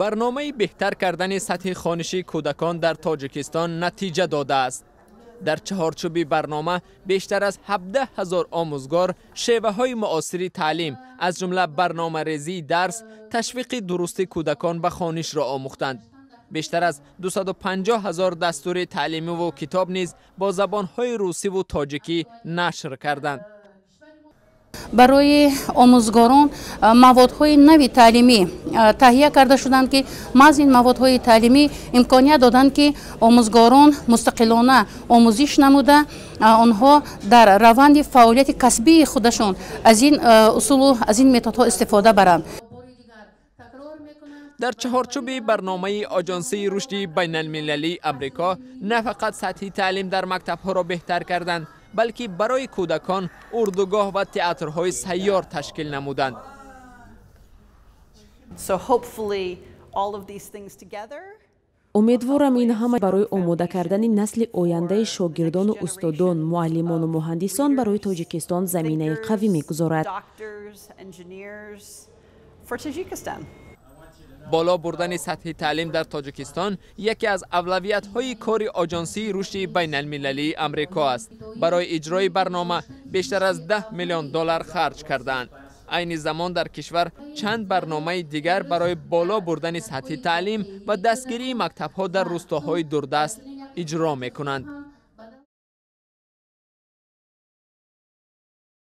Барномаи беҳтар кардани сатҳи хониши кӯдакон дар Тоҷикистон натиҷа додааст. Дар чаҳорчӯби барнома бештар аз 17 ҳазор омӯзгор шеваҳои муосири таълим, аз ҷумла барномарезии дарс, ташвиқи дурусти кӯдакон ба хонишро омӯхтанд. Бештар аз 250 ҳазор дастури таълимиву китоб низ бо забонҳои русиву тоҷикӣ нашр карданд. Барои омӯзгорон маводҳои нави таълимӣ таҳия карда шуданд, ки маҳз ин маводҳои таълимӣ имконият доданд, ки омӯзгорон мустақилона омӯзиш намуда, онҳо дар раванди фаъолияти касбии худашон аз ин усулу аз ин методҳо истифода баранд. Дар чаҳорчӯби барномаи Оҷонсии рушди байналмилалии Амрико на фақат сатҳи таълим дар мактабҳоро беҳтар карданд, балки барои кӯдакон урдугоҳ ва театрҳои сайёр ташкил намуданд. Умедворам, ин ҳама барои омода кардани насли ояндаи шогирдону устодон, муаллимону муҳандисон барои Тоҷикистон заминаи қавӣ мегузорад. Боло бурдани сатҳи таълим дар Тоҷикистон яке аз авлавиятҳои кори Оҷонсии рушди байналмилалии Амрико аст. Барои иҷрои барнома бештар аз 10 миллион доллар харҷ кардаанд. Айни замон дар кишвар чанд барномаи дигар барои боло бурдани сатҳи таълим ва дастгирии мактабҳо дар рустоҳои дурдаст иҷро мекунанд.